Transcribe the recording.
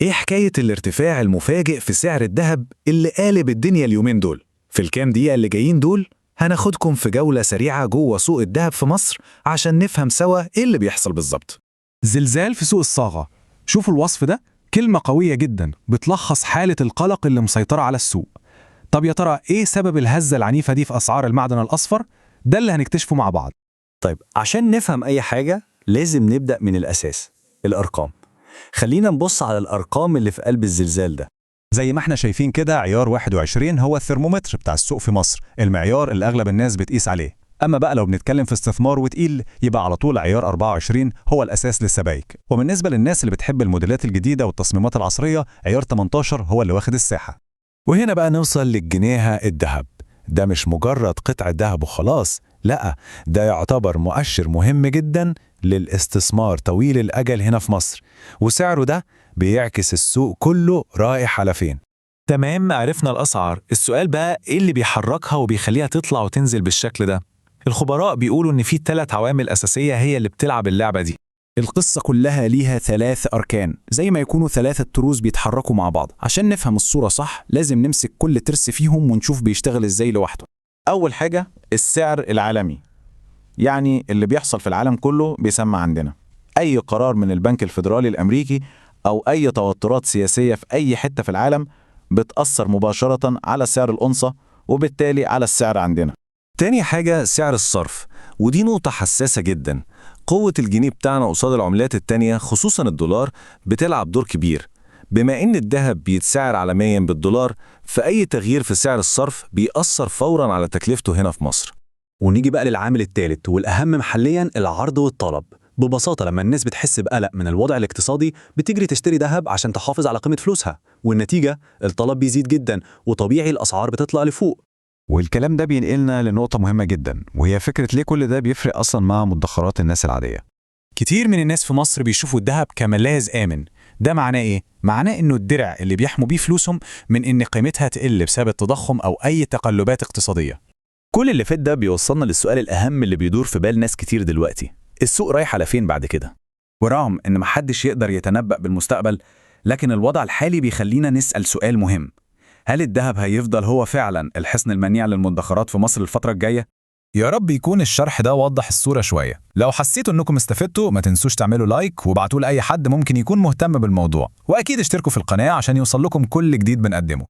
إيه حكاية الارتفاع المفاجئ في سعر الذهب اللي قالب الدنيا اليومين دول؟ في الكام دقيقة اللي جايين دول هناخدكم في جولة سريعة جوه سوق الذهب في مصر عشان نفهم سوا إيه اللي بيحصل بالظبط. زلزال في سوق الصاغة. شوفوا الوصف ده، كلمة قوية جدا بتلخص حالة القلق اللي مسيطرة على السوق. طب يا ترى ايه سبب الهزة العنيفة دي في أسعار المعدن الأصفر؟ ده اللي هنكتشفه مع بعض. طيب، عشان نفهم أي حاجة لازم نبدأ من الأساس، الأرقام. خلينا نبص على الأرقام اللي في قلب الزلزال ده. زي ما احنا شايفين كده، عيار 21 هو الثرمومتر بتاع السوق في مصر، المعيار اللي أغلب الناس بتقيس عليه. أما بقى لو بنتكلم في استثمار وتقيل، يبقى على طول عيار 24 هو الأساس للسبائك. وبالنسبة للناس اللي بتحب الموديلات الجديدة والتصميمات العصرية، عيار 18 هو اللي واخد الساحة. وهنا بقى نوصل للجنيه الذهب. ده مش مجرد قطعة ذهب وخلاص، لا، ده يعتبر مؤشر مهم جدا للاستثمار طويل الأجل هنا في مصر، وسعره ده بيعكس السوق كله رايح على فين. تمام، عرفنا الأسعار. السؤال بقى إيه اللي بيحركها وبيخليها تطلع وتنزل بالشكل ده؟ الخبراء بيقولوا إن في 3 عوامل أساسية هي اللي بتلعب اللعبة دي. القصة كلها ليها 3 أركان، زي ما يكونوا 3 تروس بيتحركوا مع بعض. عشان نفهم الصورة صح لازم نمسك كل ترس فيهم ونشوف بيشتغل إزاي لوحده. أول حاجة السعر العالمي، يعني اللي بيحصل في العالم كله بيسمع عندنا. أي قرار من البنك الفيدرالي الأمريكي أو أي توترات سياسية في أي حتة في العالم بتأثر مباشرة على سعر الأونصة، وبالتالي على السعر عندنا. تاني حاجة سعر الصرف، ودي نقطة حساسة جدا. قوة الجنيه بتاعنا قصاد العملات التانية خصوصا الدولار بتلعب دور كبير. بما إن الذهب بيتسعر عالميا بالدولار، فأي تغيير في سعر الصرف بيأثر فورا على تكلفته هنا في مصر. ونيجي بقى للعامل الثالث والأهم محليا، العرض والطلب. ببساطة لما الناس بتحس بقلق من الوضع الاقتصادي بتجري تشتري ذهب عشان تحافظ على قيمة فلوسها، والنتيجة الطلب بيزيد جدا، وطبيعي الأسعار بتطلع لفوق. والكلام ده بينقلنا لنقطة مهمة جدا، وهي فكرة ليه كل ده بيفرق أصلا مع مدخرات الناس العادية. كتير من الناس في مصر بيشوفوا الذهب كملاذ آمن. ده معناه إيه؟ معناه إنه الدرع اللي بيحموا بيه فلوسهم من إن قيمتها تقل بسبب التضخم أو أي تقلبات اقتصادية. كل اللي فات ده بيوصلنا للسؤال الأهم اللي بيدور في بال ناس كتير دلوقتي، السوق رايح على فين بعد كده؟ ورغم إن محدش يقدر يتنبأ بالمستقبل، لكن الوضع الحالي بيخلينا نسأل سؤال مهم: هل الذهب هيفضل هو فعلا الحصن المنيع للمدخرات في مصر الفترة الجاية؟ يا رب يكون الشرح ده وضح الصورة شوية. لو حسيتوا إنكم استفدتوا ما تنسوش تعملوا like وابعتوه لأي حد ممكن يكون مهتم بالموضوع، وأكيد اشتركوا في القناة عشان يوصل لكم كل جديد بنقدمه.